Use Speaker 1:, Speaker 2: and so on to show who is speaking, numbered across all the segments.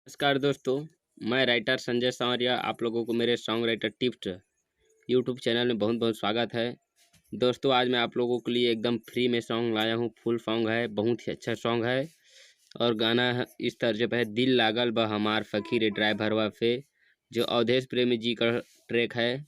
Speaker 1: नमस्कार दोस्तों, मैं राइटर संजय सांवरिया आप लोगों को मेरे song writer tips YouTube channel में बहुत बहुत स्वागत है। दोस्तों आज मैं आप लोगों के लिए एकदम फ्री में सॉन्ग लाया हूँ, फुल सॉन्ग है, बहुत ही अच्छा सॉन्ग है और गाना है इस तर्ज पे है, दिल लागल बा हमार फकीर ड्राइवरवा पे, जो अवधेश प्रेमी जी का ट्रैक है,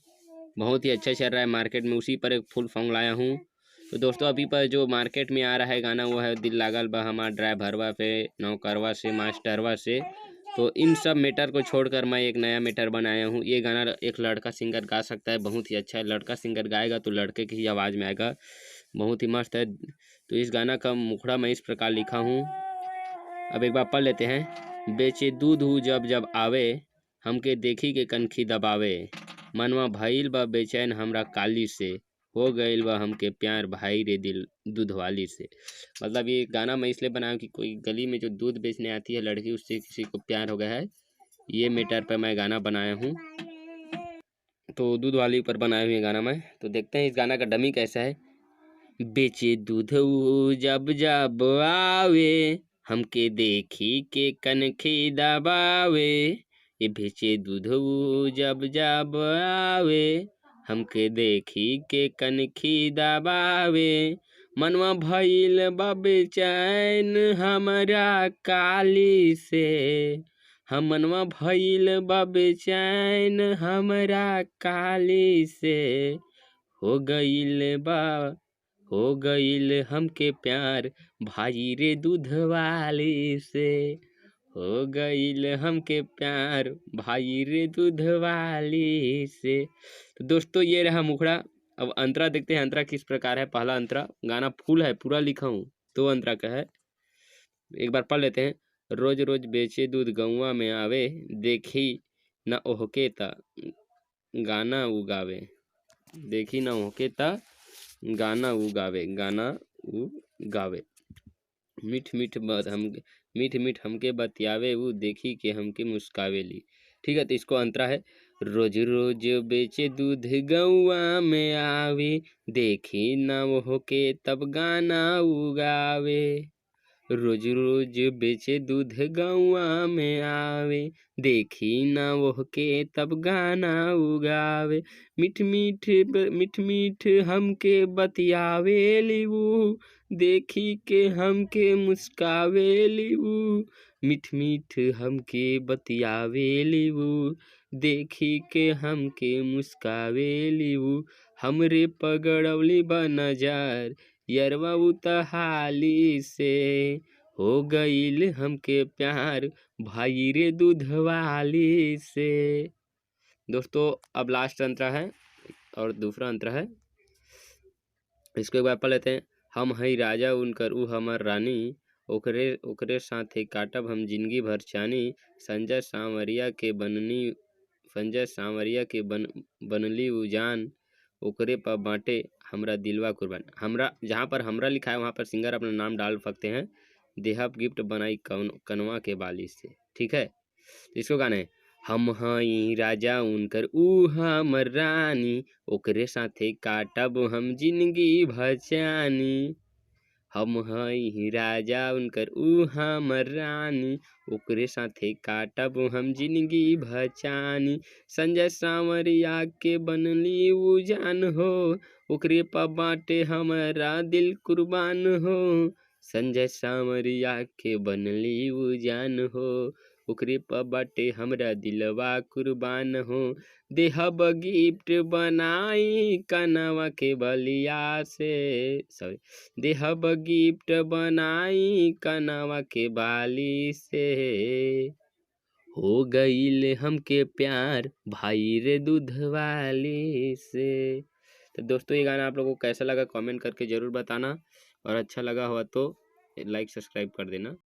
Speaker 1: बहुत ही अच्छा चल रहा है मार्केट में, उसी पर एक फुल सॉन्ग लाया हूँ। तो दोस्तों अभी पर जो मार्केट में आ रहा है गाना वो है दिल लागल बा हमार ड्राइवरवा पे, नौकरवा से, मास्टरवा से। तो इन सब मैटर को छोड़कर मैं एक नया मैटर बनाया हूँ। ये गाना एक लड़का सिंगर गा सकता है, बहुत ही अच्छा है। लड़का सिंगर गाएगा तो लड़के की ही आवाज़ में आएगा, बहुत ही मस्त है। तो इस गाना का मुखड़ा मैं इस प्रकार लिखा हूँ, अब एक बार पढ़ लेते हैं। बेचे दूध हूँ जब जब आवे, हमके देखी के कनखी दबावे, मनवा भइल बा बेचैन हमरा काली से, हो गइल बा हमके प्यार भाई रे दिल दूधवाली से। मतलब ये गाना मैं इसलिए बनाया कि कोई गली में जो दूध बेचने आती है लड़की, उससे किसी को प्यार हो गया है, ये मैटर पे मैं गाना बनाया हूँ। तो दूध वाली पर बनाया हुआ गाना मैं। तो देखते हैं इस गाना का डमी कैसा है। बेचे दूध जब जब आवे, हमके देखी के कनखी दबावे, ये बेचे दूध जब जब आवे, हमके देखी के कनखी दबावे, मनवा भइल बा बेचैन हमरा काली से, हम मनवा भइल बा बेचैन हमरा काली से, हो गइल बा, हो गइल हमके प्यार भाई रे दूधवाली से, हो गइल हमके प्यार भाई रे दूधवाली से। तो दोस्तों ये रहा मुखड़ा। अब अंतरा देखते हैं, अंतरा किस प्रकार है। पहला अंतरा, गाना फुल है, पूरा लिखा हूँ, दो अंतरा का है, एक बार पढ़ लेते हैं। रोज रोज बेचे दूध गौवा में आवे, देखी न ओहके ता गाना उगावे, देखी न ओहके ता गाना उगावे, गाना उगावे, मीठ मीठ हम मीठ मीठ हमके बतियावे, वो देखी के हमके मुस्कावेली। ठीक है, तो इसको अंतरा है। रोज रोज बेचे दूध गौआ में आवे, देखी न होके तब गाना उगावे, रोज रोज बेचे दूध गौआ में आवे, देखी न होके तब गाना उगावे, मीठ मीठ मीठ मीठ हमके बतियावेली ऊ, देखी के हमके मुस्कावेली ऊ, मीठ मीठ हमके बतियावेली ऊ, देखी के हमके मुस्कावेली ऊ, हमरे पगड़ौली बा नजर यरवा उ तहाली से, हो गइल हमके प्यार भाई रे दूधवाली से। दोस्तों अब लास्ट अंतरा है और दूसरा अंतरा है, इसको एक बार पढ़ लेते हैं। हम हई राजा उनकर ऊ हमर रानी, ओकरे ओकरे साथे काटब हम जिंदगी भर चानी, संजय सांवरिया के बननी, संजय सांवरिया के बनली उ जान, ओकरे पर बांटे हमरा दिलवा कुर्बान। हमरा जहाँ पर हमरा लिखा है वहाँ पर सिंगर अपना नाम डाल सकते हैं। देहब गिफ्ट बनाई कौन कनवा के बाली से। ठीक है, इसको गाने है। हम हई राजा उनकर ऊ हमर रानी, ओकरे साथे काटब हम जिंदगी भचानी, हम हई राजा उनकर ऊ हमर रानी, ओकरे साथे काटब हम जिंदगी भचानी, संजय सांवरिया के बनली ऊ जान हो, ओकरे पर बाटे हमरा दिल कुर्बान हो, संजय सांवरिया के बनली ऊ जान हो, ओकरे पर बाटे हमरा दिलवा कुर्बान हो, देहब गिफ्ट बनाई कनवा के बलिया से, सॉरी, देहब गिफ्ट बनाई कनवा के बाली से, हो गइल हमके प्यार भाई रे दूधवाली से। तो दोस्तों ये गाना आप लोगों को कैसा लगा कमेंट करके ज़रूर बताना, और अच्छा लगा हुआ तो लाइक सब्सक्राइब कर देना।